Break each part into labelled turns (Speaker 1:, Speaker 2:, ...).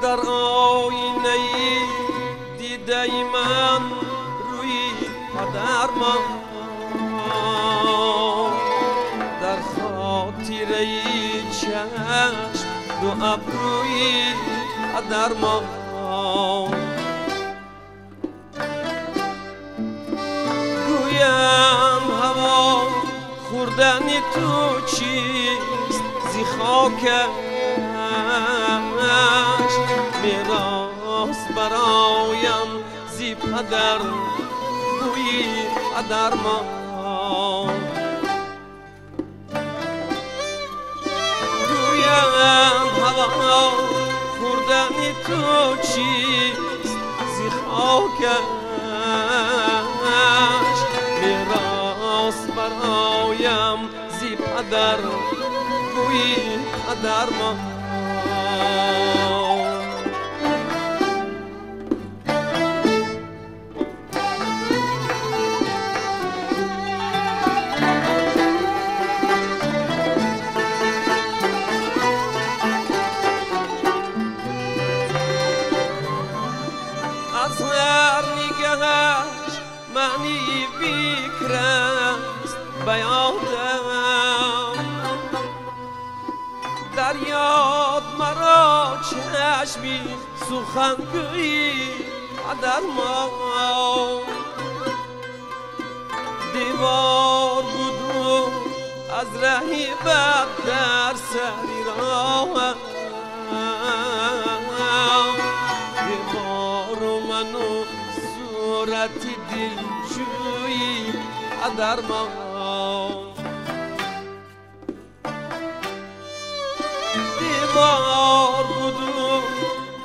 Speaker 1: در آینه دیده من روی پدر من، در خاطره چشم دو ابروی پدر من. گویم هوا خوردن تو چیست زی خاکش، میراث برایم زی پدر بوی پدر ما. گویم هوا خوردن تو چیست زی خاکش، میراث برایم زی پدر بوی پدر ما. از هر نگهش معنی فکر است بیادم، در یاد مرا چشمی سخنگویی پدر ما. دیوار بود از رهی بد در سری راه، دیوار منو صورت دلجویی پدر ما. دیوار بود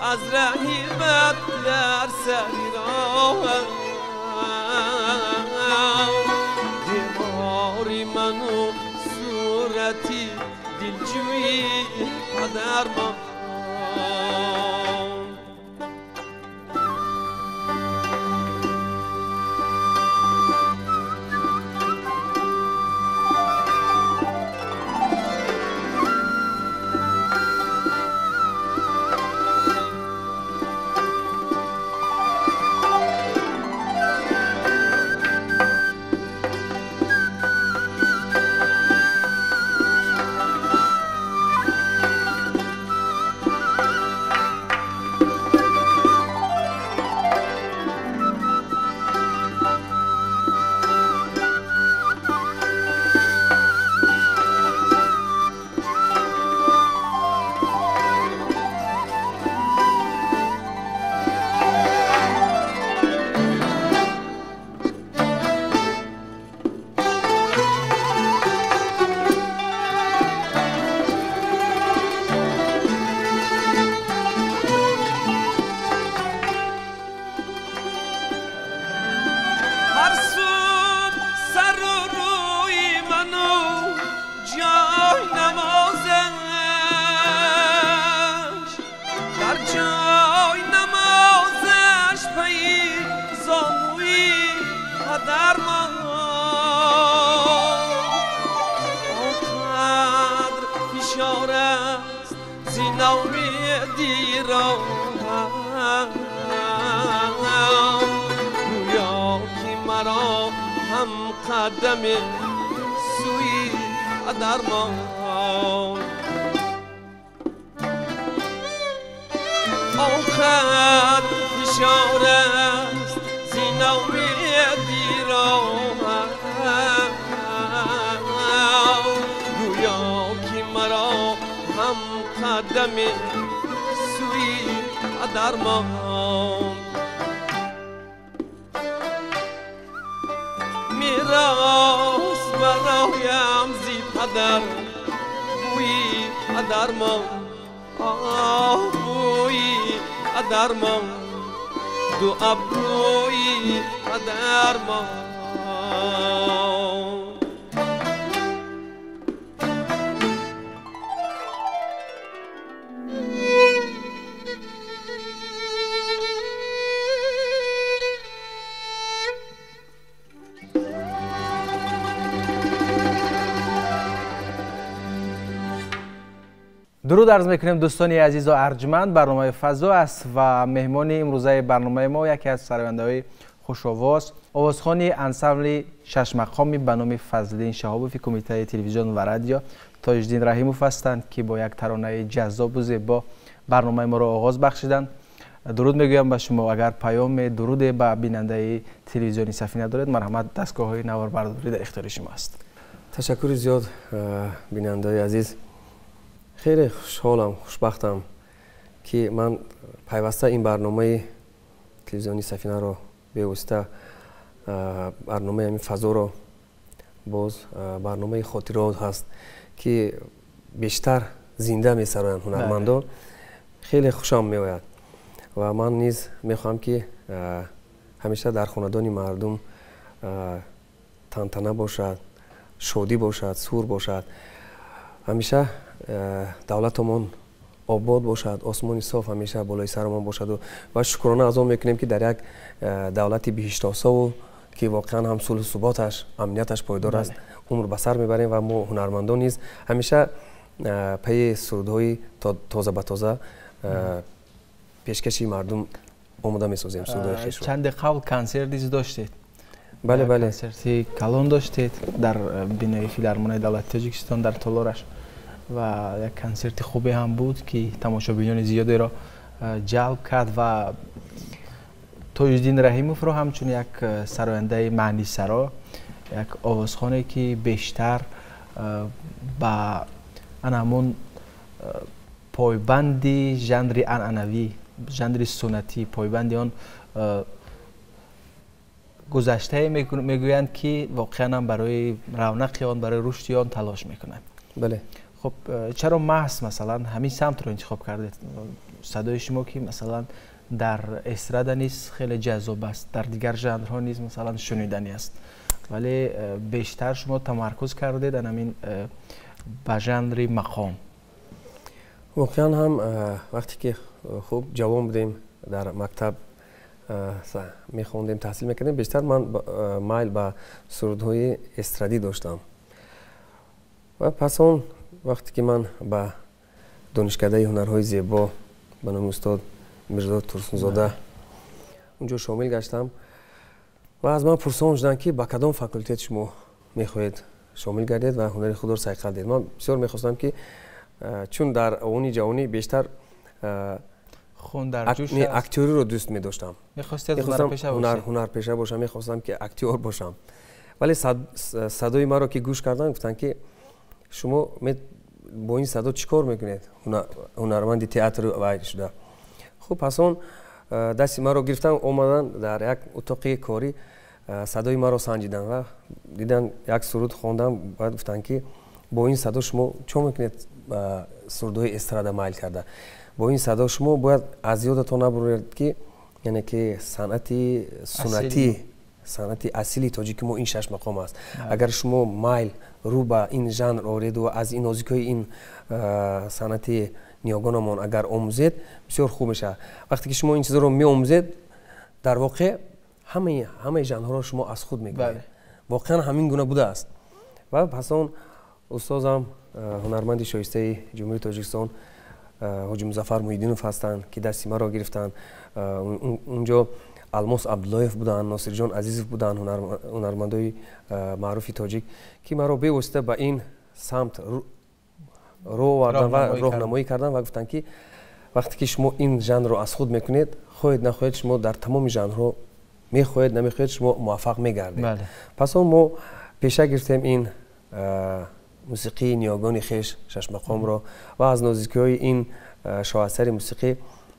Speaker 1: از رهی بد در سری راه، دیواری منو صورتی دلجویی پدر ما. فشار است زی ناامیدی راهم، گویا که مرا هم قدم سوی پدر ماند. آخر فشار است زی ناامیدی راهم، گویا که مرا هم قدم سوی پدر ماند. میراث برایم زی پدر بوی پدر ماند، آه بوی پدر ماند، دو ابروی پدر ماند.
Speaker 2: درود عرض میکنیم دوستان عزیز و ارجمند. برنامه فضا است و مهمان امروزه برنامه ما یکی از سراینده‌های خوش آواز، آوازخوان انسامبل شش مقامی به نام فضلین شهابوف کمیته تلویزیون و رادیو تاجدین رحیموف هستند که با یک ترانه جذاب و زیبا برنامه ما را آغاز بخشیدند. درود میگویم به شما. اگر پیام درود به بیننده تلویزیونی سفینه دارید، مرحمت، دستگاه‌های نواربرداری در اختیار شما است.
Speaker 3: تشکر زیاد بیننده‌های عزیز. خیلی خوشحالم، خوشبختم که من پیوسته این برنامه تلویزیونی سفینه رو به واسطه برنامه همین فضا رو باز برنامه خاطرات هست که بیشتر زنده می سرایند هنرمندان. خیلی خوشم می آید و من نیز میخوام که همیشه در خاندان مردم تنتنه باشد، شادی باشد، سور باشد، همیشه دولتمان آباد باشد، آسمان صاف همیشه بالای سرمان باشد و شکرانه از آن میکنیم که در یک دولت بهشت‌آسا و که واقعا هم صلح و ثباتش، امنیتش پایدار است، عمر به سر میبریم و ما هنرمندان نیز همیشه پی سرودهای تازه به تازه پیشکشی مردم آماده میسازیم. سرودهای خویش.
Speaker 2: چند قبل کنسرت نیز داشتید؟
Speaker 3: بله بله،
Speaker 2: کنسرت کلان داشتید در بینای فیلارمونی دولت تاجیکستان در تالارش و یک کنسرت خوبی هم بود که تماشابینان زیادی را جلب کرد و تاجدین رحیموف را همچون یک سراینده معنی سرا، یک آوازخوانی که بیشتر به همون پایبند ژانر عنعنوی، ژانر سنتی، پایبند آن گذشته میگویند که واقعا هم برای رونق آن، برای رشد آن تلاش میکنند.
Speaker 3: بله.
Speaker 2: خب چرا محض مثلا همین سمت رو انتخاب کردید؟ صدای شما که مثلا در استرادا نیز خیلی جذاب است، در دیگر ژانرها نیز مثلا شنیدنی است، ولی بیشتر شما تمرکز کردید در همین به ژانر مقام.
Speaker 3: واقعا هم وقتی که خوب جوان بودیم، در مکتب میخوندیم، تحصیل میکردیم، بیشتر من مایل به سرودهای استرادی داشتم و پس آن وقتی که من به دانشکده هنرهای زیبا به نام استاد میرزا تورسونزاده اونجا شامل گشتم و از من پرسان شدند که به کدام فاکولتت شما میخواهید شامل گردید و هنر خود را سیقل دهید. من بسیار میخواستم که چون در اوان جوانی بیشتر اکتیوری رو دوست می‌داشتم، می‌خواستم هنرپیشه باشم، می‌خواستم که اکتیور باشم، ولی صدای ما رو که گوش کردن گفتن که شما با این صدا چیکار میکنید، هنرمند تئاتر و شده. خب پس اون دست ما رو گرفتن، اومدن در یک اتاق کاری صدای ما رو سنجیدن و دیدن یک سرود خوندم، بعد گفتن که با این صدا شما چه میکنید سرودهای استرادا مایل کرده، با این صدا شما باید از یادتون نبرید که یعنی که صنعت سنتی، صنعت اصیلی تاجیک ما این شش مقام است. اگر شما مایل رو به این ژانر آورید و از این نازکی‌های این صنعت نیاگانمان اگر آموزید بسیار خوب میشه. وقتی که شما این چیزا رو میآموزید، در واقع همه ژانرها رو شما از خود میگیرید. واقعا همین گونه بوده است. و پس اون استادم ҳунарманди шоистаи Ҷумҳурии Тоҷикистон Ҳоҷи Музаффар Муҳиддинов ҳастанд, ки дасти маро гирифтанд. Унҷо Алмос Абдуллоев буданд, Носирҷон Азизов буданд, ҳунармандои маъруфи тоҷик, ки маро бевосита ба ин самт рӯ оварданд ва роҳнамоӣ карданд ва гуфтанд, ки вақте ки шумо ин жанрро аз худ мекунед, хоҳед нахоҳед, шумо дар тамоми жанрҳо мехоҳед намехоҳед, шумо муваффақ мегардед. Пас он мо пеша гирифтем ин мусиқии ниёгони хеш, шашмақомро, ва аз нозикиҳои ин шоҳасари мусиқӣ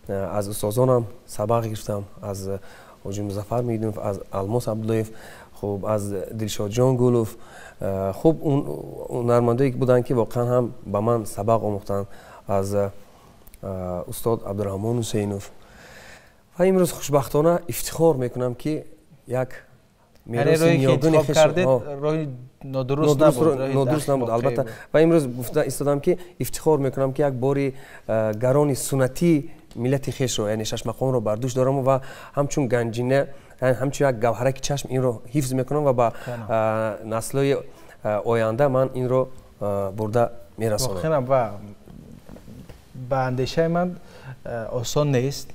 Speaker 3: аз устозонам сабақ гирифтам, аз Ҳоҷи Музаффар Муҳиддинов, аз Алмос Абдуллоев, хуб, аз Дилшодҷон Гулов, хуб, ҳунармандое буданд, ки воқеан ҳам ба ман сабақ омӯхтанд, аз устод Абдураҳмон Ҳусейнов. Ва имрӯз хушбахтона ифтихор мекунам, ки як
Speaker 2: мероси ниёгони хеш роҳи
Speaker 3: нодуруст набуд, албатта. Ва имрӯз гуфта истодам, ки ифтихор мекунам, ки як бори гарони суннатии миллати хешро, яъне шашмақомро бар дӯш дорам ва ҳамчун ганҷина, ҳамчун як гавҳараки чашм инро ҳифз мекунам ва ба наслҳои оянда ман инро бурда мерасонам.
Speaker 2: Воқеан, ва ба андешаи ман осон нест.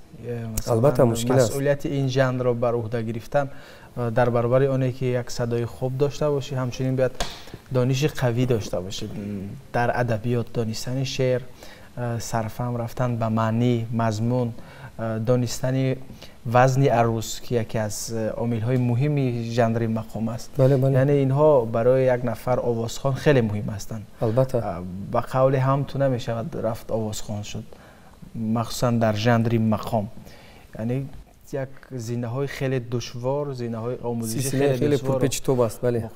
Speaker 3: Албатта, мушкил аст.
Speaker 2: Масъулияти ин жанрро бар уҳда гирифтан, дар баробари оне ки як садои хуб дошта бошӣ, ҳамчунин бояд дониши қавӣ дошта бошӣ дар адабиёт, донистани шеър, сарфаҳм рафтан ба маънӣ, мазмун, донистани вазни арӯз, ки яке аз омилҳои муҳими жанри мақом аст. Яъне инҳо барои як нафар овозхон хеле муҳим ҳастанд.
Speaker 3: Албатта.
Speaker 2: Ба қавли ҳам ту намешавад рафт овозхон шуд, махсусан дар жанри мақом. Яъне як зинаҳои хеле душвор, зинаҳои омӯзиши
Speaker 3: хеле пурпечитоб аст. Бале,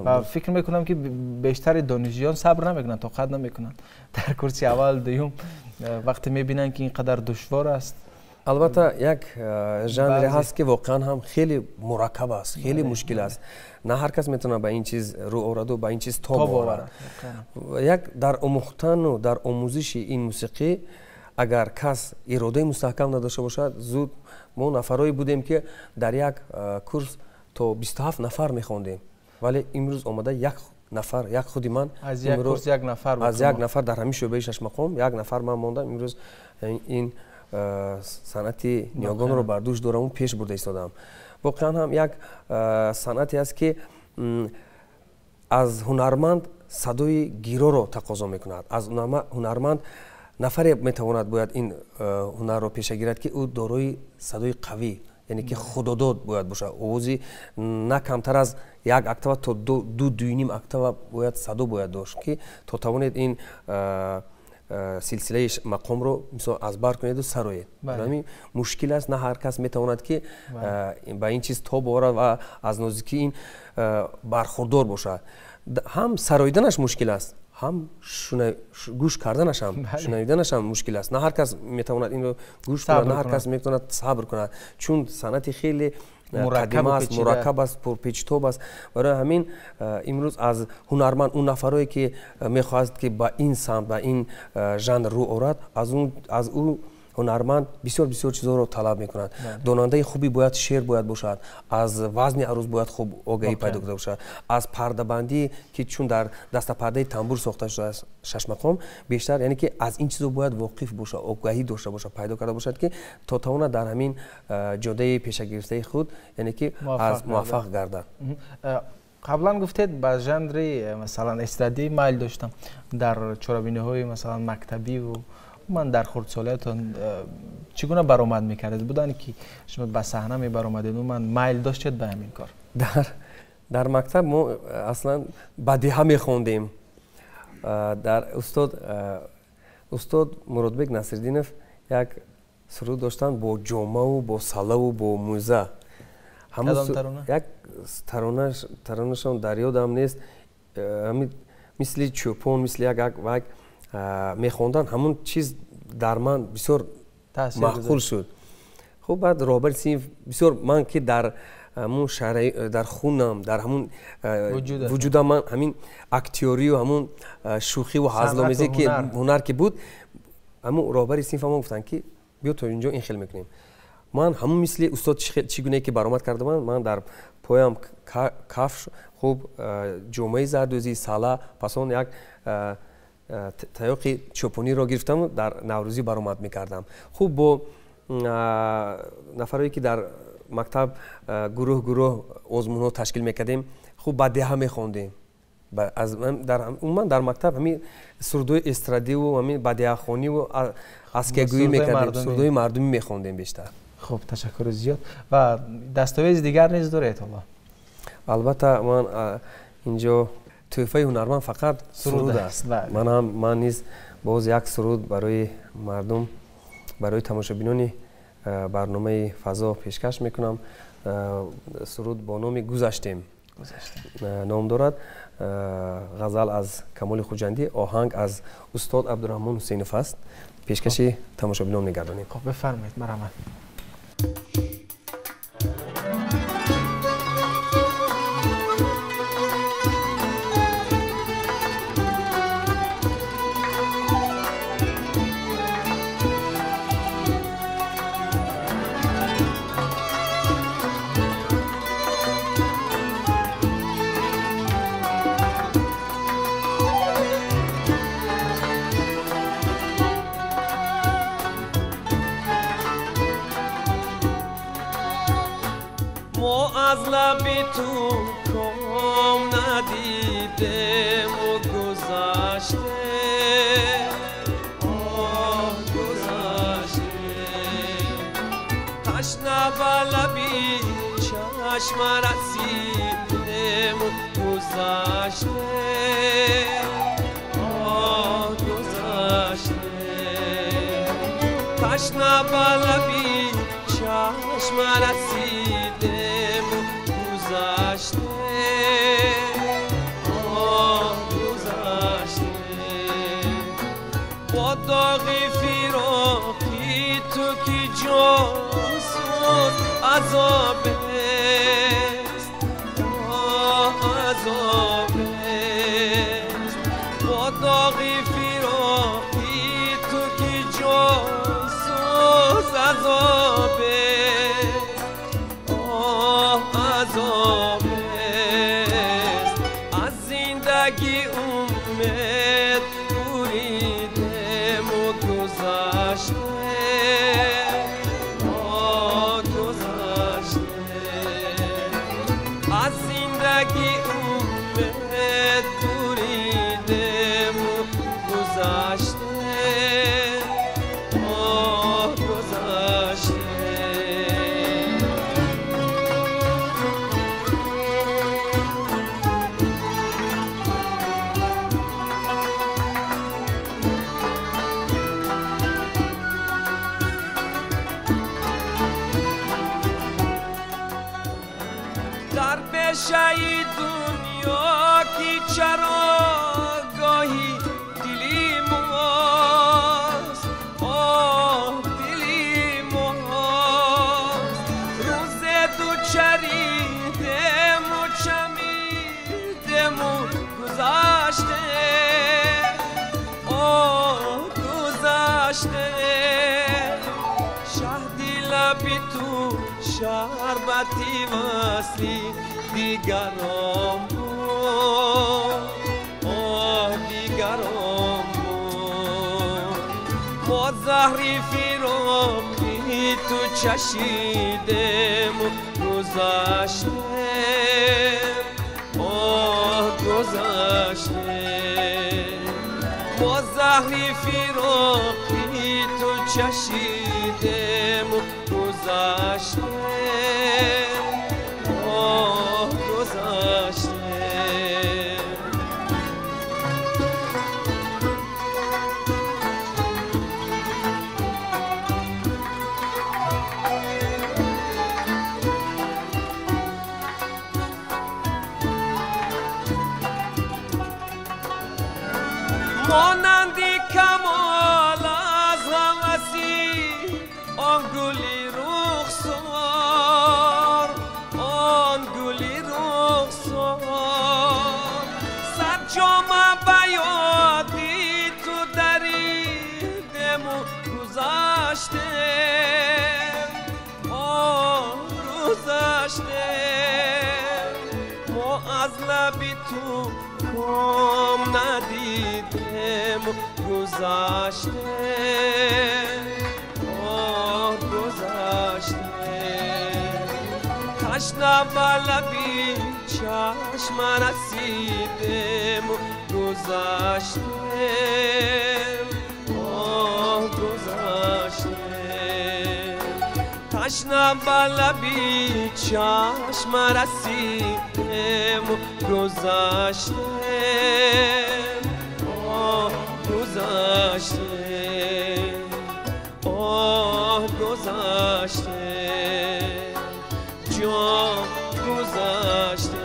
Speaker 2: ва фикр мекунам, ки бештари донишҷӯён сабр намекунанд, тоқат намекунанд. Дар курси аввал, дуюм, вақте мебинанд, ки ин қадар душвор аст.
Speaker 3: Албатта, як жанре ҳаст, ки воқеан ҳам хеле мураккаб аст, хеле мушкил аст. На ҳар кас метавонад ба ин чиз рӯ оварду ба ин чиз тоб оварад. Як дар омӯхтану дар омӯзиши ин мусиқӣ агар кас иродаи мустаҳкам надошта бошад, зуд мо нафарое будем, ки дар як курс то 27 нафар мехондем, вале имрӯз омада як нафар, як худи ман,
Speaker 2: аз як курс як нафар,
Speaker 3: аз як нафар дар ҳамин шӯъбаи шашмақом як нафар ман мондам. Имрӯз ин санъати ниёгонро бар дӯш дораму пеш бурда истодам. Воқеан ҳам як санъате аст, ки аз ҳунарманд садои гироро тақозо мекунад. Аз ҳунарманд нафаре метавонад, бояд ин ҳунарро пеша гирад, ки ӯ дорои садои қавӣ, яъне ки худодод бояд бошад, овози на камтар аз як октава то ду, дуюним октава бояд садо бояд дошт, ки то тавонед ин силсилаи мақомро, мисол, аз бар кунеду сароед. Ҳамин мушкил аст, на ҳар кас метавонад, ки ба ин чиз тоб оварад ва аз нозикии ин бархурдор бошад. Ҳам сароиданаш мушкил аст, ҳам гӯш карданаш ҳам, шунавиданаш ҳам мушкил аст. На ҳар кас метавонад инро гӯш кунад, на ҳар кас метавонад сабр кунад, чун санъати хеле қадима аст, мураккаб аст, пурпечитоб аст. Барои ҳамин имрӯз аз ҳунарманд, он нафарое ки мехоҳад, ки ба ин самт, ба ин жанр рӯ орад, аз ӯ ҳунарманд бисёр бисёр чизҳоро талаб мекунад. Донандаи хуби бояд шеър бояд бошад, аз вазни арӯз бояд хуб огаҳӣ пайдо карда бошад, аз пардабандӣ, ки чун дар дастапардаи тамбур сохта шудааст шашмақом бештар, яъне ки аз ин чизо бояд воқиф бошад, огаҳӣ дошта бошад, пайдо карда бошад, ки то тавонад дар ҳамин ҷодаи пешагирифтаи худ, яъне ки муваффақ гардад.
Speaker 2: Қаблан гуфтед, ба жанри, масалан, эстрадӣ майл доштам дар чорабиниҳои, масалан, мактабиву ман дар хурдсолиятон чӣ гуна баромад мекардед? Буданд, ки шумо ба саҳна мебаромадед, ман майл доштед ба ҳамин кор?
Speaker 3: Дар мактаб мо аслан бадиҳа мехондем. Дар устод Муродбек Насриддинов як суруд доштанд бо ҷомаву бо салаву бо мӯза. Як таронашон дар ёдам нест, мисли чӯпон, мисли як мехонданд. Ҳамун чиз дар ман бисёр маъқул шуд. Хуб, баъд роҳбари синф бисёр ман, ки дар ҳамун дар хунам, дар ҳамун вуҷудам ман ҳамин актёрию ҳамун шӯхиву ҳазломезӣ, ки ҳунар ки буд, ҳамун роҳбари синф ҳамон гуфтанд, ки биё то инҷо ин хел мекунем. Ман ҳамон мисли устод чӣ гуне ки баромад кардам, ман дар поям кафш, хуб ҷомаи зардӯзӣ, сала, пас он як таёқи чӯпониро гирифтаму дар наврӯзӣ баромад мекардам. Хуб бо нафарое ки дар мактаб гурӯҳ гурӯҳ озмунҳо ташкил мекардем, хуб ба деҳа мехондем. Умуман дар мактаб ҳамин сурудҳои эстрадиву ҳамин бадеҳахониву аскиягӯӣ мекардем, сурудҳои мардумӣ мехондем бештар.
Speaker 2: Хуб, ташаккури зиёд. Ва дастовези дигар низ доред ҳоло?
Speaker 3: Албатта, ман инҷо тӯҳфаи ҳунарманд фақат суруд аст. Ман низ боз як суруд барои мардум, барои тамошобинони барномаи фазо пешкаш мекунам. Суруд бо номи Гузаштем ном дорад. Ғазал аз Камоли Хуҷандӣ, оҳанг аз устод Абдураҳмон Ҳусейнов аст. Пешкаши тамошобинон мегардонем.
Speaker 2: Хуб, бифармоед, марҳамат.
Speaker 1: از لب تو کام ندیدم و گذشته، آه گذشته. تشنه به لبی چشم رسیدم و گذشته، آه گذشته. تشنه به لبی چشم رسیدم و گذشته، آه گذشته. با داغ فراقی تو که جان سوز عذاب است، آه عذاب است. با داغ فراقی تو که جان سوز عذاب است، آه عذاب است. از زندگی امید بریدم و گذشته، آه گذشته. از زندگی امید بریدم و گذشته، آه گذشته. در بشهی دنیا که چراگاهی دلی ماست، آه دلی ماست. روز دو چریدم و چمیدم و گذشته، آه گذشته. شهدی لبی تو شربتی وصلی دیگران بود، آه دیگران بود. ما زهری فراقی تو چشیدم و گذشته، آه گذشته. ما زهری فراقی تو چشیدم و گذشته، آه گذشته. مانندی کمال از هوسی آن گلی رخسار، آن گلی رخسار. سرجامه به یادی تو دریدم و گذشته، جام ندیدم گذشته آه گذشته تشنه به لبی چشم رسیدم گذشته آه گذشته تشنه به لبی چشم رسیدم گذشته آه گذشته آه گذشته جام گذشته.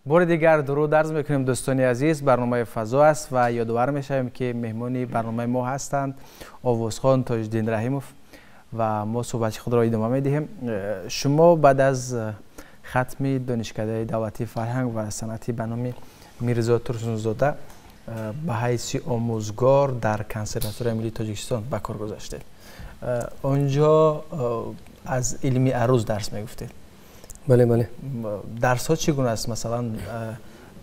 Speaker 2: بار دیگر درود عرض میکنیم دوستان عزیز. برنامه فضا است و یادآور میشویم که مهمان برنامه ما هستند آوازخوان تاج‌الدین رحیموف و ما صحبت خود را ادامه میدهیم. شما بعد از ختم دانشکده دولتی فرهنگ و صنعتی به نام میرزا ترسونزاده به حیث آموزگار در کنسرواتوار ملی تاجیکستان به کار گذاشتید. آنجا از علمی عروض درس میگفتید.
Speaker 3: بله بله.
Speaker 2: درس ها چگونه است؟ مثلا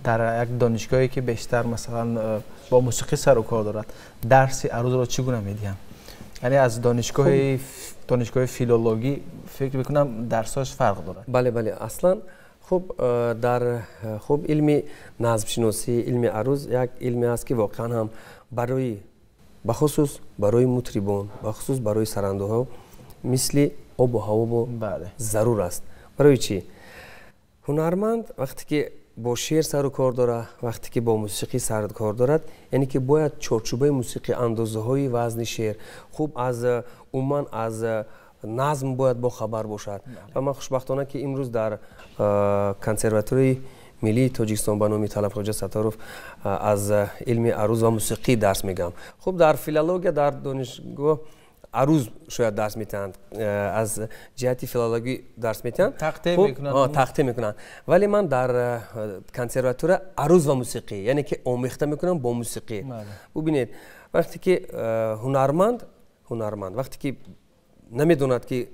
Speaker 2: در یک دانشگاهی که بیشتر مثلا با موسیقی سر و کار دارد درس عروض را چگونه میدهند؟ یعنی از دانشگاه فیلولوژی فکر میکنم درساش فرق دارد.
Speaker 3: بله بله اصلا خب در خب علم نظم شناسی علم عروض یک علمی است که واقعا هم برای بخصوص برای مطربان بخصوص برای سرنده ها مثل آب و هوا ضرور است. برای چی؟ هنرمند وقتی که با شعر سر و کار داره، وقتی که با موسیقی سر و کار دارد، یعنی که باید چارچوبه موسیقی، اندازه های وزن شعر، خوب از عموما از نظم باید با خبر باشد. و من خوشبختانه که امروز در کنسرواتوری ملی تاجیکستان به نام طلب خواجه ستاروف از علم عروض و موسیقی درس میگم. خوب در فیلولوژی در دانشگاه عروض شاید درس میتند، از جهت فیلولوژی درس میتند، تقطیع میکنند. ولی من در کنسرواتور عروض و موسیقی، یعنی که آمیخته میکنم با موسیقی. ببینید وقتی که هنرمند وقتی که نمیدوند که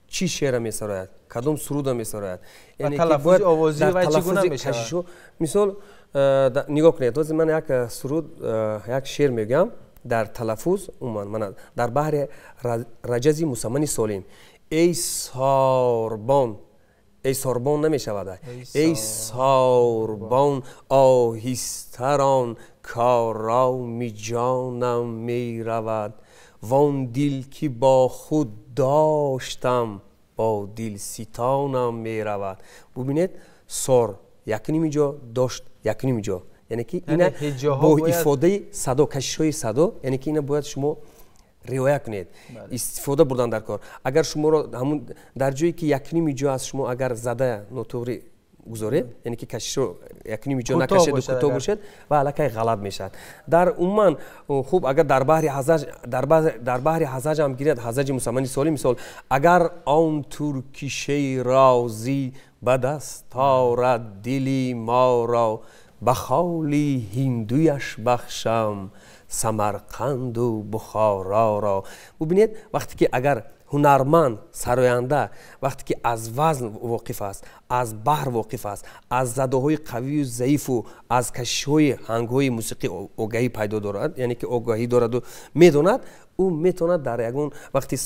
Speaker 3: چی شعر میسراید، کدام سرود میسراید، یعنی که باید
Speaker 2: آوازی و چگونه میشود.
Speaker 3: مثال نگاه کنید، باز من یک سرود یک شعر میگم در تلفظ عموما من در بحر رجزی مسمن سالم. ای ساربان، ای ساربان نمیشود، ای ساربان آهستران کارامی جانم میرود، وان دل که با خود داشتم با دل ستانم میرود. ببینید سار یک نیم جا داشت یک نیم جا، یعنی که اینا با افاده صدا، کشش صدا، یعنی که اینا باید شما رعایت کنید، استفاده بردن در کار. اگر شما را همون در جایی که یک نیم جا از شما اگر زده نوتوری گذارید، یعنی که کشش رو یک نیم جا نکشید و کوتاه باشد و الکی غلط میشد. در عموما خوب اگر در بحر هزج، در بحر هزج هم گیرد، هزج مسمنی سالی، مثال اگر آن ترکی شیرازی به دست آرد دلی ما را، به خالی هندویش بخشم سمرقند و بخارا را. ببینید وقتی که اگر هنرمند سراینده وقتی که از وزن واقف است، از بحر واقف است، از زده‌های قوی و ضعیف و از کشش‌های هنگ‌های موسیقی آگاهی پیدا دارد، یعنی که آگاهی دارد و میداند، او میتواند در یگان وقتی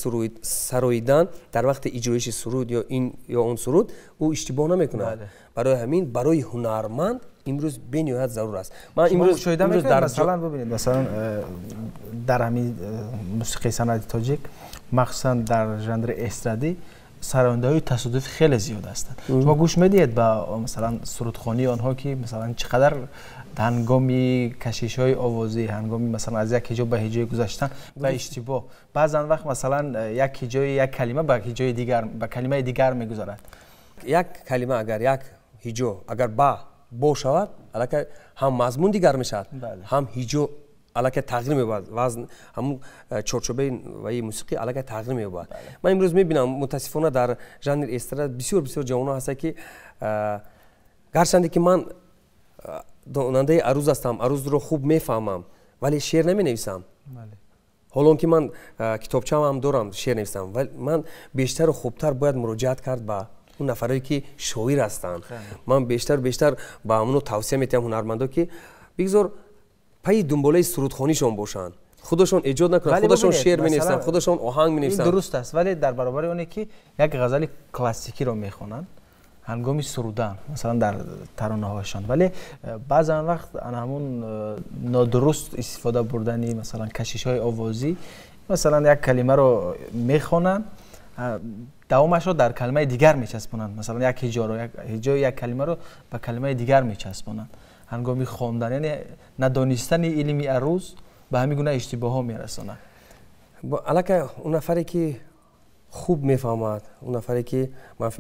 Speaker 3: سراییدن، در وقت اجرایش سرود یا این یا آن سرود، او اشتباه نمیکند. برای همین برای هنرمند امروز بنیاد ضرور است. من امروز
Speaker 2: در مثلا ببینید، مثلا در همین موسیقی سنتی تاجیک مخصوصا در ژانر استرادی سراینده‌های تصادفی خیلی زیاد هستند. شما گوش میدید به مثلا سرودخوانی آنها که مثلا چقدر هنگامی کشش‌های آوازی، هنگامی مثلا از یک هجا به هجای گذشتن به اشتباه، بعضا وقت مثلا یک هجای یک کلمه به هجای دیگر به کلمه دیگر میگذارد.
Speaker 3: یک کلمه اگر یک هجا اگر با با شود، الکی هم مضمون دیگر میشود، هم هجا الکی تغییر می‌یابد، وزن همون چارچوبه و موسیقی الکی تغییر می‌یابد. من امروز می‌بینم متاسفانه در ژانر استراد بسیار بسیار جوان‌ها هستند که گرچه که من داننده عروض هستم، عروض رو خوب میفهمم، ولی شعر نمی‌نویسم. Ҳолон ки ман китобчаам дорам, шеър нависам, вале ман бештару хубтар бояд муроҷиат кард ба он нафарое ки шоир ҳастанд. Ман бештар ба ҳамоно тавсия метиҳам ҳунармандо ки бигзор пайи дунболаи сурудхонишон бошанд, худашон эҷод накунанд, худашон шеър менависанд, худашон оҳанг менависанд.
Speaker 2: Ин дуруст аст, вале дар баробари оне ки як ғазали классикиро мехонанд ҳангоми сурудан, масалан дар таронаҳояшон, вале баъзан вақт ана ҳамун нодуруст истифода бурдани масалан кашишҳои овозӣ, масалан як калимаро мехонанд, давомашро дар калимаи дигар мечаспонанд, масалан як ҳиҷоро, як ҳиҷои як калимаро ба калимаи дигар мечаспонанд ҳангоми хондан, яъне надонистани илми аруз ба ҳамин гуна иштибоҳҳо мерасонад.
Speaker 3: Аллакай он нафаре ки хуб мефаҳмад, он нафаре ки ман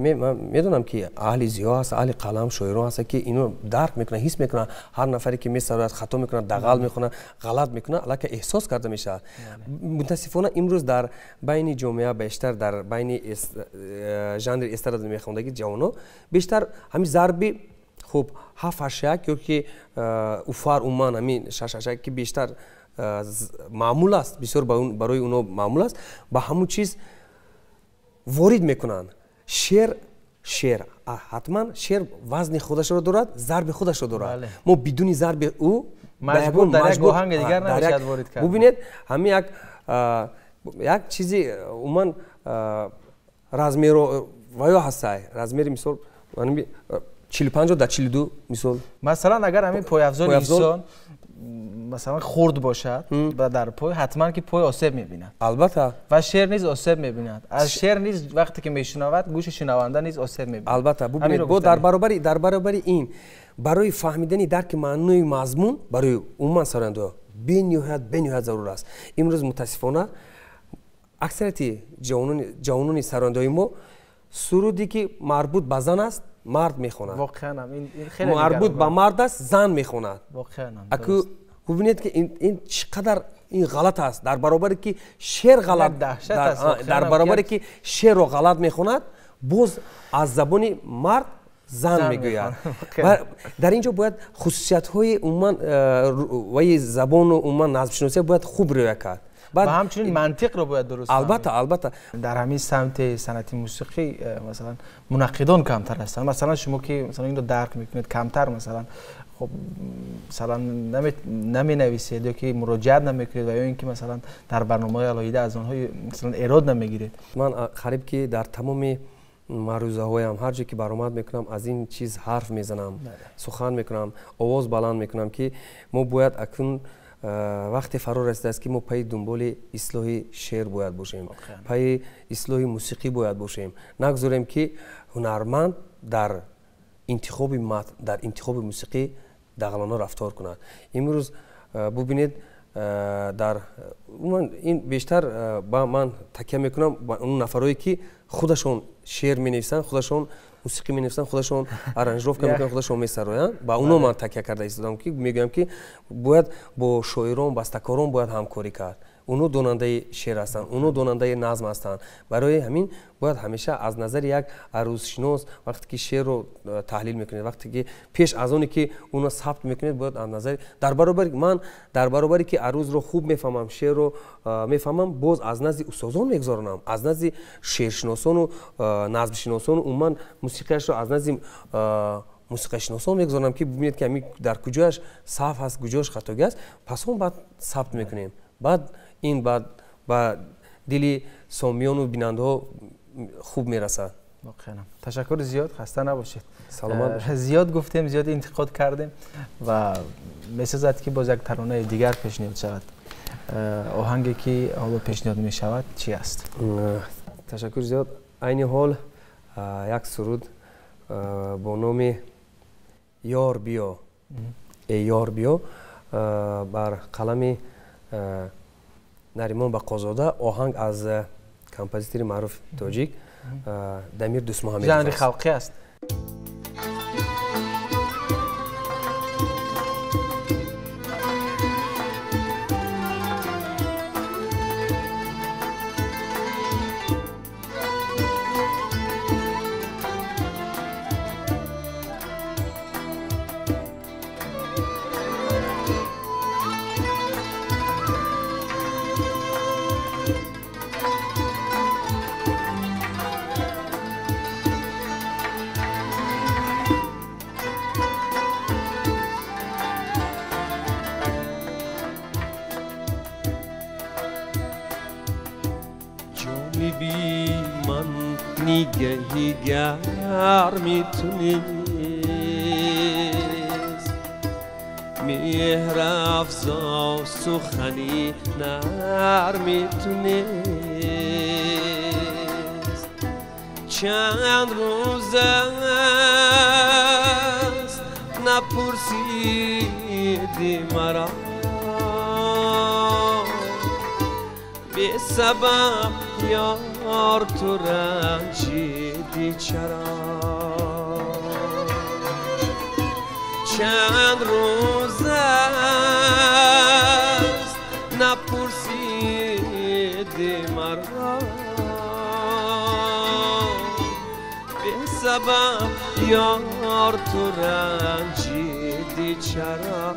Speaker 3: медонам ки аҳли зиё ҳаст, аҳли қалам, шоирон ҳастанд ки ино дарк мекунанд, ҳис мекунанд. Ҳар нафаре ки месарояд, хато мекунад, дағал мехонад, ғалат мекунад, аллакай эҳсос карда мешавад. Мутаассифона имрӯз дар байни ҷомеа бештар дар байни жанри эстрада мехондагӣ ҷавонҳо бештар ҳамин зарби хуб 7-8-1 ё ки уфар умуман ҳамин 6-8-1 ки бештар маъмул аст, бисёр барои онҳо маъмул аст, ба ҳамун чиз ворид мекунанд. Шеър ҳатман шеър вазни худашро дорад, зарби худашро дорад. Мо бидуни зарби ӯ
Speaker 2: маҷбур дар як оҳанги дигар намешавад ворид кард.
Speaker 3: Бубинед, ҳамин як чизи умуман размеро ва ё ҳастай, размери мисол 45 дар 42 мисол.
Speaker 2: Масалан агар ҳамин пойафзоли инсон масалан хурд бошад ва дар пой, ҳатман ки пой осеб мебинад.
Speaker 3: Албатта.
Speaker 2: Ва шеър низ осеб мебинад. Аз шеър низ вақте ки мешунавад, гӯши шунаванда низ осеб мебинад.
Speaker 3: Албатта. Бубинед, бо дар баробари ин барои фаҳмидани дарки маънои мазмун барои умуман сарояндаҳо бениҳоят зарур аст. Имрӯз мутаассифона аксарияти ҷавонони сарояндаҳои мо суруде ки марбут ба зан аст, мард мехонад.
Speaker 2: Воқеан ин хеле
Speaker 3: марбут ба мард аст, зан мехонад.
Speaker 2: Воқеан.
Speaker 3: Аку бубинед ки ин чӣ қадар ин ғалат аст. Дар баробаре ки шеър ғалат, дар баробаре ки шеърро ғалат мехонад, боз аз забони мард зан мегӯяд. Дар ин ҷо бояд хусусиятҳои умуман ваи забону умуман назмшиносия бояд хуб риоя кард.
Speaker 2: Ва ҳамчунин мантиқро бояд дуруст.
Speaker 3: Албатта, албатта.
Speaker 2: Дар ҳамин самти санъати мусиқӣ масалан мунаққидон камтар ҳастанд. Масалан шумо ки масалан инро дарк мекунед камтар, масалан хуб масалан наменависед ё ки муроҷиат намекунед ва ё ин ки масалан дар барномаҳои алоҳида аз онҳо масалан эрод намегиред.
Speaker 3: Ман қариб ки дар тамоми маърузаҳоям ҳар ҷо ки баромад мекунам аз ин чиз ҳарф мезанам, сухан мекунам, овоз баланд мекунам ки мо бояд акнун вақте фаро расидааст ки мо пайи дунболи ислоҳи шеър бояд бошем, пайи ислоҳи мусиқӣ бояд бошем. Нагзорем ки ҳунарманд дар интихоби матн, дар интихоби мусиқӣ дағалона рафтор кунад. Имрӯз бубинед дар ин бештар ба ман такя мекунам ба он нафарое ки худашон шеър менависанд, худашон мусиқӣ менависанд, худашон аранжировка мекунанд, худашон месароянд. Ба онҳо ман такя карда истодам ки мегӯям ки бояд бо шоирон, бастакорон бояд ҳамкорӣ кард. Онҳо донандаи шеър ҳастанд, онҳо донандаи назм ҳастанд. Барои ҳамин бояд ҳамеша аз назари як арӯзшинос вақте ки шеърро таҳлил мекунед, вақте ки пеш аз оне ки онро сабт мекунед, бояд аз назари дар баробари ман дар баробаре ки арӯзро хуб мефаҳмам, шеърро мефаҳмам, боз аз назди устозон мегузаронам, аз назди шеършиносону назмшиносону умуман мусиқияшро аз назди мусиқашиносон мегузорам ки бубинед ки ҳамин дар куҷояш саф ҳаст, куҷояш хатогӣ аст. Пас он баъд сабт мекунем. Баъд ин баъд ба дили сомиёну бинандаҳо хуб мерасад.
Speaker 2: Воқеан. Ташаккури зиёд, хаста набошед.
Speaker 3: Саломат бошед.
Speaker 2: Зиёд гуфтем, зиёд интиқод кардем ва месозад ки боз як таронаи дигар пешниҳод шавад. Оҳанге ки ҳоло пешниҳод мешавад чӣ аст?
Speaker 3: Ташаккури зиёд. Айни ҳол як суруд бо номи Ёр биё, эй ёр биё бар қалами Наримон Бақозода, оҳанг аз композитори маъруф тоҷик Дамир Дӯстмуҳаммедов.
Speaker 2: Жанри халқӣ аст.
Speaker 1: نگهی گرمی تو نیست مهر افزا سخنی نرمی تو نیست چند روز است نپرسیدی مرا بی سبب یار تو رنجیدی چرا چند روز است نپرسیدی مرا بی سبب یار تو رنجیدی چرا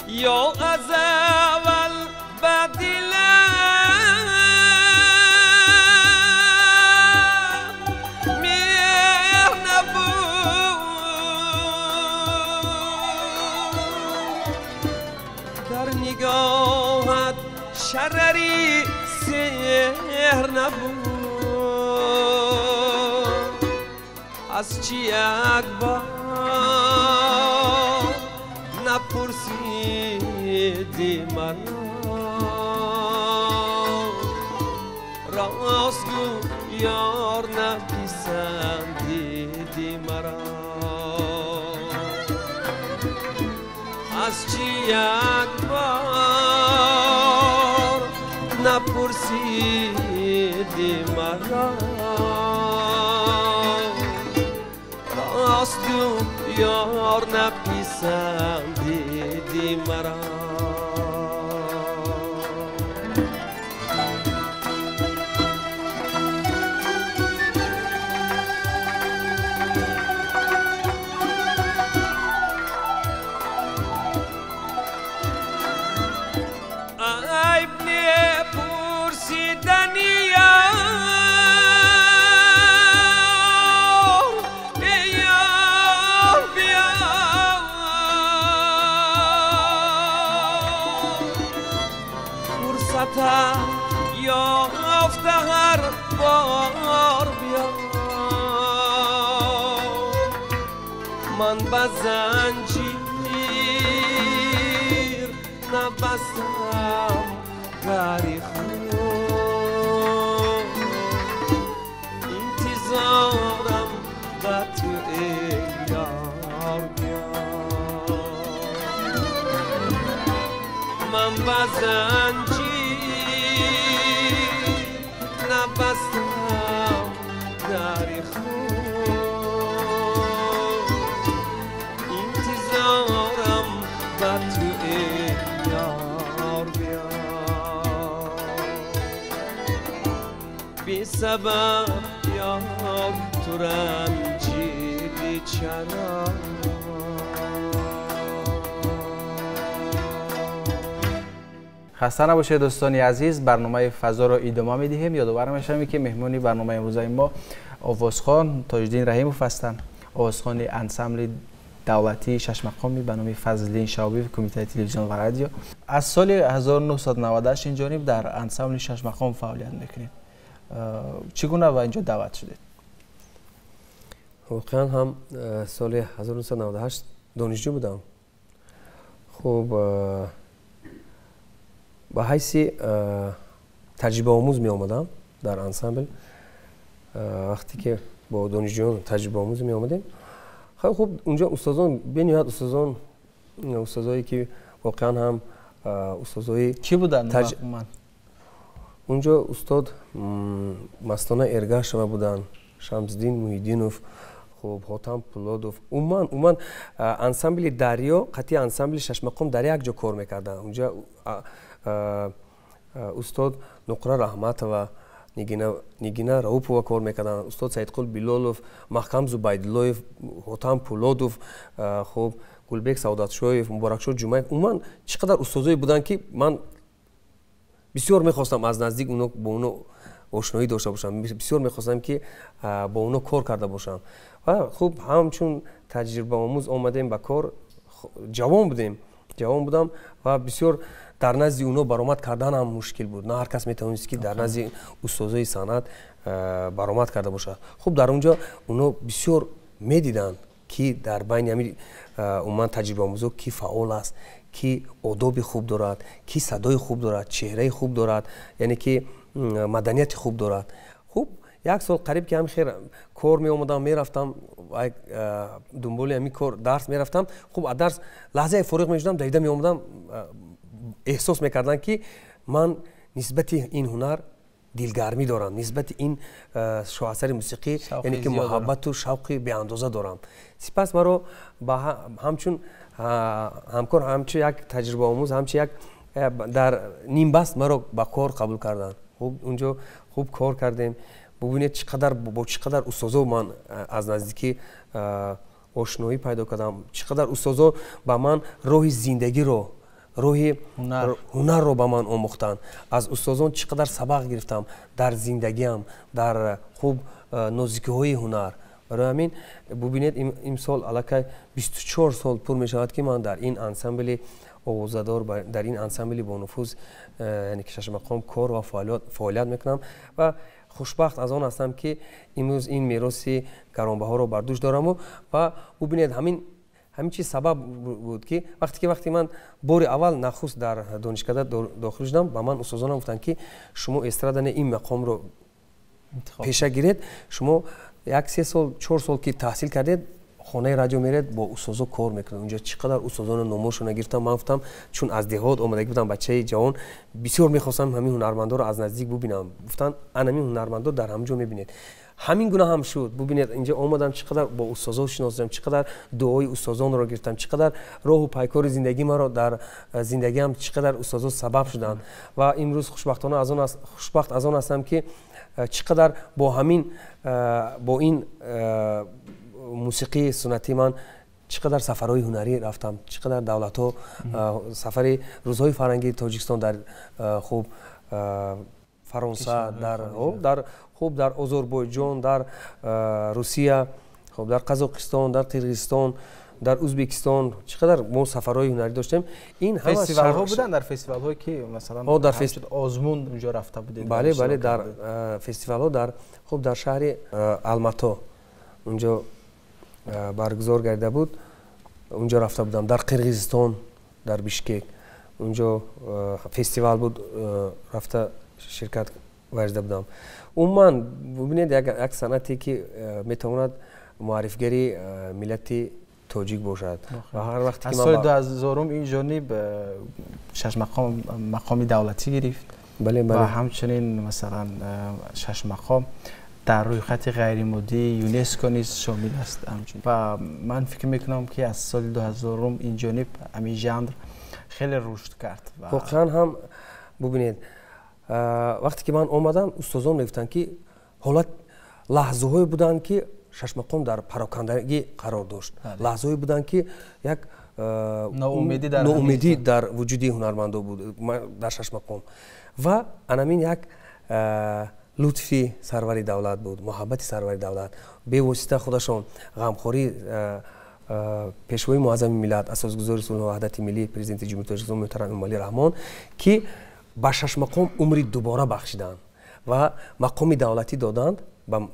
Speaker 1: یا از اول به دلم مهر نبود در نگاهت شرری سحر نبود از چی یک بار نپرسیدی مرا راست گو یار نپسندیدی مرا از چی یک بار نپرسیدی مرا راست گو یار نپسندیدی مرا عیب نپرسیدنی یار یار بیا فرصت یافته هر بار بیا من به زنجیر نبستم دری خود انتظارم به تو ای یار بیا من به زنجیر نبستم دری خود انتظارم به تو ای یار بیا بی سبب یار تو رنجیدی چرا
Speaker 2: خسته نباشید دوستان عزیز، برنامه فضا را ادامه میدهیم. یادآور میشم که مهمانی برنامه امروز ما آوازخوان تاج‌الدین رحیموف هستند، آوازخوان انسامبل دولتی شش مقامی به نام فضل‌الدین شهابی کمیته تلویزیون و رادیو. از سال 1998 اینجانب در انسامبل شش مقام فعالیت میکنید. چگونه و اینجا دعوت شدید؟
Speaker 3: واقعا هم سال 1998 دانشجو بودم. خب به حیث تجربه آموز می آمدم در انسامبل. وقتی که با دانشجویان تجربه آموز می آمدیم، خیلی خوب اونجا استادان بنیاد استادان استادایی که واقعا هم استادای
Speaker 2: کی بودن؟
Speaker 3: اونجا استاد مستانه ارگاشова بودن، شمسدین محیدینوف، خب حاتم پولادوف. عموما انسامبل دریا قطعی انسامبل شش مقام در یک جا کار میکردن. اونجا استاد نقره رحمتova، نگینا رؤوپova کار میکردن، استاد سیدقل بیلولوف، محکم زبیدلویف، حاتم پولادوف، خب گلبек سعادتشویف، مبارکشو جمعیف. عموما چقدر استادایی بودن که من بسیار میخواستم از نزدیک اونا با اونا ошноӣ дошта бошам, бисёр мехостам ки бо онҳо кор карда бошам. Ва хуб, ҳамчун таҷрибаомӯз омадем ба кор, ҷавон будем, ҷавон будам ва бисёр дар назди онҳо баромад кардан ҳам мушкил буд. На ҳар кас метавонист ки дар назди устозои санъат баромад карда бошад. Хуб, дар он ҷо онҳо бисёр медиданд ки дар байни ҳамин умуман таҷрибаомӯзо ки фаъол аст, ки одоби хуб дорад, ки садои хуб дорад, чеҳраи хуб дорад, яъне ки маданияти хуб дорад. Хуб, як сол қариб ки ҳам хер кор меомадам, мерафтам дунболи ҳамин кор, дарс мерафтам. Хуб, аз дарс лаҳзае фориғ мешудам, давида меомадам, эҳсос мекардам ки ман нисбати ин ҳунар дилгармӣ дорам, нисбати ин шоҳасари мусиқӣ, яъне ки муҳаббату шавқи беандоза дорам. Сипас маро ҳамчун ҳамкор, ҳамчун як таҷрибаомӯз, ҳамчун як дар нимбаст маро ба кор қабул карданд. Хуб, унҷо хуб кор кардем. Бубинед чӣ қадар бо чӣ қадар устозо ман аз наздикӣ ошноӣ пайдо кардам, чӣ қадар устозо ба ман роҳи зиндагиро, роҳи ҳунарро ба ман омӯхтанд. Аз устозон чӣ қадар сабақ гирифтам дар зиндагиам, дар хуб нозикиҳои ҳунар. Барои ҳамин бубинед, имсол аллакай 24 сол пур мешавад ки ман дар ин ансамбли овозадор, дар ин ансамбли бонуфуз, яъне ки шашмақом кор ва фаъолият мекунам ва хушбахт аз он ҳастам ки имрӯз ин мероси гаронбаҳоро бар дӯш дораму. Ва бубинед, ҳамин чиз сабаб буд ки вақте ман бори аввал нахуст дар донишкада дохил шудам, ба ман устозонам гуфтанд ки шумо эстрада не, ин мақомро пеша гиред, шумо як 3 сол 4 сол ки таҳсил кардед, хонаи радио меред, бо устозо кор мекунед. Унҷо чӣ қадар устозоно номошона гирифтам. Ман гуфтам, чун аз деҳот омадагӣ будам, бачаи ҷавон, бисёр мехостам ҳамин ҳунармандоро аз наздик бубинам. Гуфтанд, ан ҳамин ҳунармандо дар ҳамин ҷо мебинед. Ҳамин гуна ҳам шуд. Бубинед, инҷо омадам, чӣ қадар бо устозо шинос шудам, чӣ қадар дуои устозонро гирифтам, чӣ қадар роҳу пайкори зиндагӣ маро дар зиндагиам чӣ қадар устозо сабаб шуданд. Ва имрӯз хушбахтона аз он хушбахт аз он ҳастам ки чӣ қадар бо ҳамин бо ин мусиқии суннатӣ ман чӣ қадар сафарҳои ҳунарӣ рафтам, чӣ қадар давлатҳо, сафари рӯзҳои фарҳангии Тоҷикистон дар хуб Фаронса, дар хуб дар Озарбойҷон, дар Русия, хуб дар Қазоқистон, дар Қирғизистон, дар Ӯзбекистон чӣ қадар мо сафарҳои ҳунарӣ доштем. Ин
Speaker 2: фестивалҳо буданд, дар фестивалҳое ки масалан озмун унҷо рафта будед?
Speaker 3: Бале, бале, дар фестивалҳо дар хуб дар шаҳри Алмато унҷо баргузор гардида буд, унҷо рафта будам. Дар Қирғизистон, дар Бишкек унҷо фестивал буд, рафта ширкат варзида будам. Умуман бубинед, як санъате ки метавонад муаррифгари миллати тоҷик бошад. Ва ҳар вақте
Speaker 2: ки аз соли 2000 ин ҷониб шашмақом мақоми давлатӣ гирифт.
Speaker 3: Бале, бале.
Speaker 2: Ва ҳамчунин масалан шашмақом дар рӯйхати ғайримоддии ЮНЕСКО низ шомил аст. Ва ман фикр мекунам ки аз соли 2000 ин ҷониб ҳамин жанр хеле рушд кард.
Speaker 3: Воқеан ҳам бубинед, вақте ки ман омадам, устозон мегуфтанд ки ҳолат лаҳзаҳое буданд ки шашмақом дар парокандагӣ қарор дошт, лаҳзаҳое буданд ки як ноумедӣ дар вуҷуди ҳунармандо буд дар шашмақом. Ва анамин як лутфи сарвари давлат буд, муҳаббати сарвари давлат, бевосита худашон ғамхории пешвои муаззами миллат, асосгузори сулҳу ваҳдати миллӣ, президенти Ҷумҳурии Тоҷикистон муҳтарам Эмомалӣ Раҳмон, ки ба шашмақом умри дубора бахшиданд ва мақоми давлатӣ доданд ба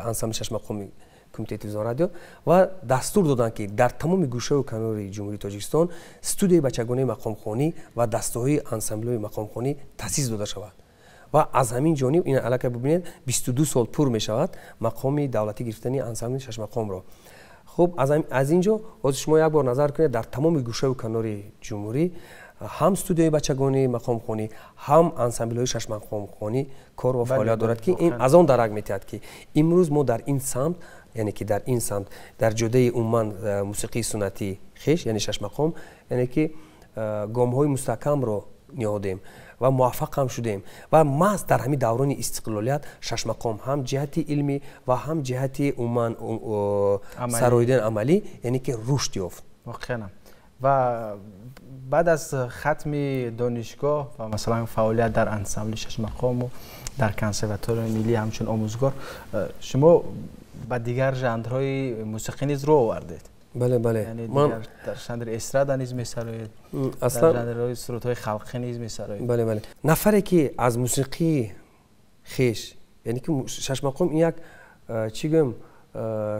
Speaker 3: ансамбли шашмақоми Кумитаи телевизион радио ва дастур доданд ки дар тамоми гӯшаву канори Ҷумҳурии Тоҷикистон студияи бачагонаи мақомхонӣ ва дастгоҳҳои ансамблҳои мақомхонӣ таъсис дода шавад. Ва аз ҳамин ҷониб ин аллакай бубинед, 22 сол пур мешавад мақоми давлатӣ гирифтани ансамбли шашмақомро. Хуб, аз ин ҷо ҳозир шумо як бор назар кунед, дар тамоми гӯшаву канори ҷумҳурӣ ҳам студияи бачагонии мақомхонӣ, ҳам ансамблҳои шашмақомхонӣ кор ва фаъолият дорад, ки ин аз он дарак метиҳад ки имрӯз мо дар ин самт, яъне ки дар ин самт, дар ҷодаи умуман мусиқии суннатии хеш, яъне шашмақом, яъне ки гомҳои мустаҳкамро ниҳодем ва муваффақ ҳам шудем. Ва маҳз дар ҳамин даврони истиқлолият шашмақом ҳам ҷиҳати илмӣ ва ҳам ҷиҳати умуман сароидани амалӣ, яъне ки рушд ёфт.
Speaker 2: Воқеан و بعد از ختم دانشگاه و مثلا فعالیت در انسامبل شش مقام و در کنسرواتوار ملی همچون آموزگار، شما به دیگر ژانرهای موسیقی نیز رو آوردید.
Speaker 3: بله بله.
Speaker 2: یعنی من در ژانر استرادا نیز می‌سرایید.
Speaker 3: اصلا
Speaker 2: در ژانرهای سرودهای خلقی نیز می‌سرایید.
Speaker 3: بله بله. نفری که از موسیقی خیش، یعنی که شش مقام یک چی گویم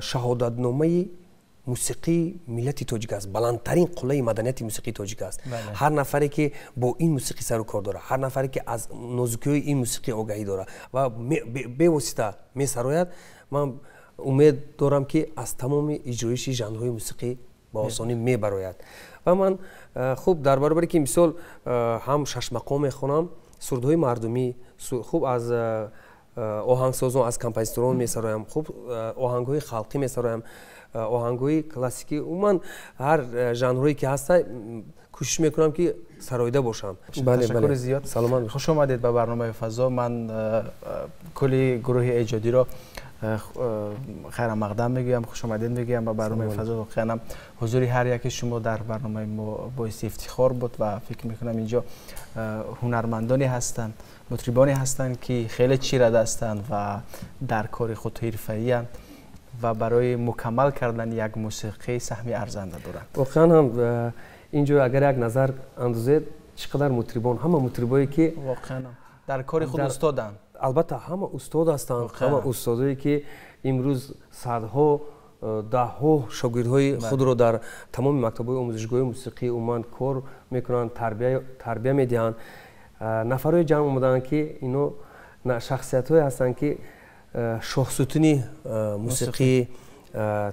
Speaker 3: شهادتنامه موسیقی ملت تاجیک است، بلندترین قله مدنیت موسیقی تاجیک است. هر نفری که با این موسیقی سر و کار داره، هر نفری که از نازکی این موسیقی آگاهی داره و به واسطه میسراید، من امید دارم که از تمام اجرایش ژانرهای موسیقی با آسانی میبراید. و من خوب در برابر که مثال هم شش مقام میخوانم، سرودهای مردمی خوب از آهنگسازان، از کمپوزیتوران میسرایم، خوب آهنگهای خلقی میسرایم، آهنگهای کلاسیکی، عموما هر ژانرهایی که هست کوشش میکنم که سرایده باشم.
Speaker 2: بله تشکر زیاد.
Speaker 3: سلامت.
Speaker 2: خوش آمدید به برنامه فضا. من کلی گروه ایجادی را خیر مقدم میگویم، خوش آمدید میگویم به برنامه فضا. واقعا حضور هر یک شما در برنامه ما باعث افتخار بود و فکر میکنم اینجا هنرمندانی هستند، مطربانی هستند که خیلی چیره هستند و در کار خود حرفه‌ای هستند و برای مکمل کردن یک موسیقی سهمی ارزنده دارند.
Speaker 3: واقعا هم اینجا اگر یک نظر اندازید چقدر مطربان، همه مطربایی که
Speaker 2: واقعا در کار خود استادند.
Speaker 3: البته همه استاد هستند، همه استادایی که امروز صدها دهها شاگردهای خود را در تمام مکتب‌های آموزشگاه موسیقی عموما کار میکنند، تربیه میدهند. نفرای جمع آمدند که اینا شخصیت‌های هستند که شاهستونی موسیقی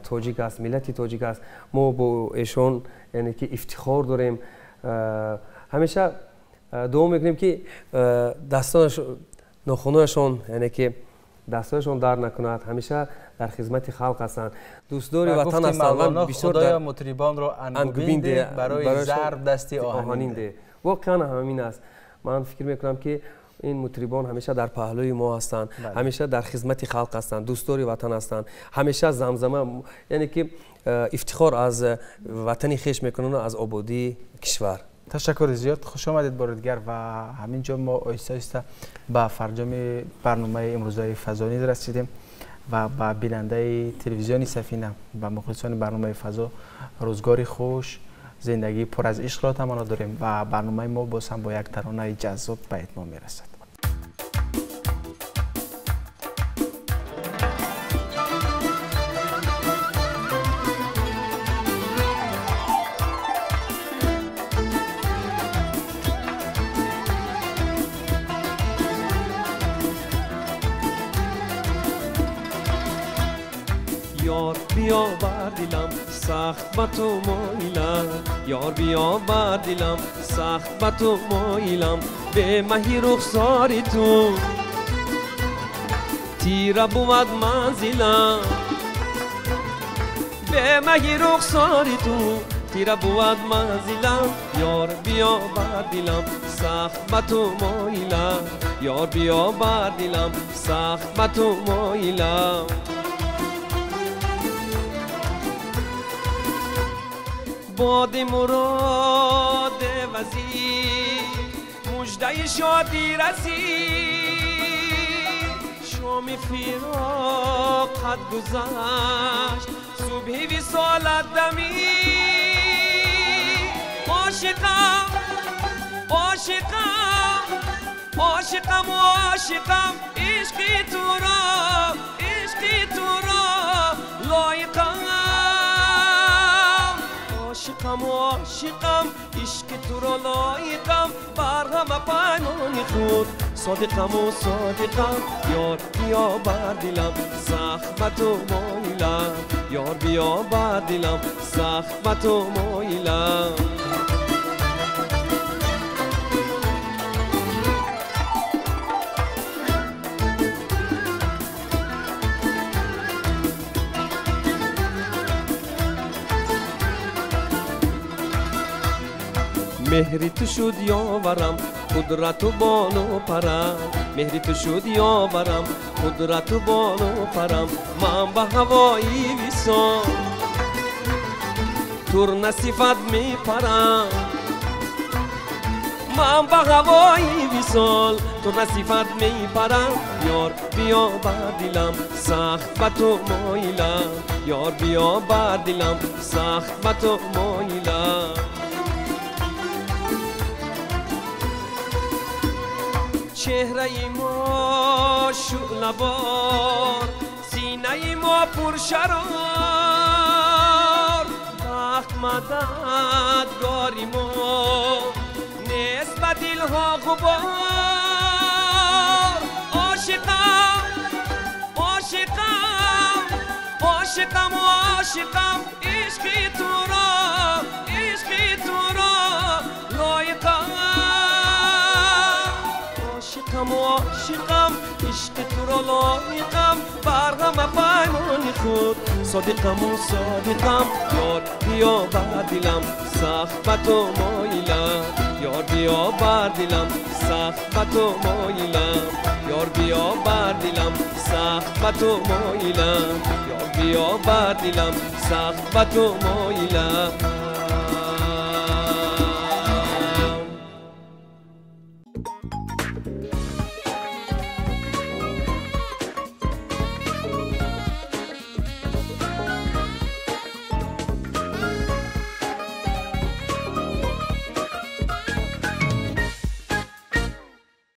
Speaker 3: تاجیک است، ملت تاجیک است. ما با ایشان یعنی که افتخار داریم. همیشه دعا میکنیم که دستانش، ناخنهایشان، یعنی که دستایشان در نکند، همیشه در خدمت خلق هستند، دوستدار وطن هستند.
Speaker 2: و بسیار خدایا مطربان را انگبین ده، برای ضرب دستی آهنین ده.
Speaker 3: واقعا همین است. من فکر میکنم که این مطربان همیشه در پهلوی ما هستند، همیشه در خدمت خلق هستند، دوستدار وطن هستند، همیشه زمزمه، یعنی که افتخار از وطن خویش میکنند و از آبادی کشور.
Speaker 2: تشکر زیاد. خوش آمدید بار دیگر. و همینجا ما آهسته آهسته به فرجام برنامه امروزه فضا نیز رسیدیم و به بیننده تلویزیون سفینه و مخلصان برنامه فضا روزگاری خوش، زندگی پر از عشق را تمنا داریم و برنامه ما باز هم با یک ترانه جذاب به اتمام میرسد.
Speaker 1: یار بیا بر دلم سخت به تو مایلم، یار بیا بر دلم سخت به تو مایلم، به مهی رخسار تو تیره بود منزلم، به مهی رخسار تو تیره بود منزلم، یار بیا بر دلم سخت به تو مایلم، یار بیا بر دلم سخت به تو مایلم. باد مراد وزیر مژده شادی رسید، شام فراقت گذشت، صبح وصالت دمید. عاشقم عاشقم عاشقم عاشقم، عشقی تو را، عشقی تو را لایقم. عاشقم عاشقم، عشق تو را لایقم، بر همه پیمان خود صادقم و صادقم. یار بیا بر دلم سخت به تو مایلم، یار بیا بر دلم سخت به تو مایلم. مهری تو شد یاورم قدرت و بالو پرم، مهری تو شد یاورم قدرت و بالو پرم، من به هوایی وصال турнасифат мепарам. Ман ба ҳавои висол турнасифат мепарам. Ёр биё бар дилам, сахт ба ту моилам. Ёр биё бар дилам, сахт ба ту моилам. Чеҳраи мо шӯълабор, синаи мо пуршарор, бахт мададгори мо нест ба дилҳо ғубор. Ошиқам, ошиқам, ошиқам, ошиқам, ишқи туро, ишқи туро лоиқам. Ошиқам, ошиқам, ишқи туро лоиқам, бар ҳама паймони худ содиқаму содиқам. Ёр биё бар дилам, сахт ба ту моилам. Ёр биё бар дилам, сахт ба ту моилам. Ёр биё бар дилам, сахт ба ту моилам. Ёр биё бар дилам, сахт ба ту моилам.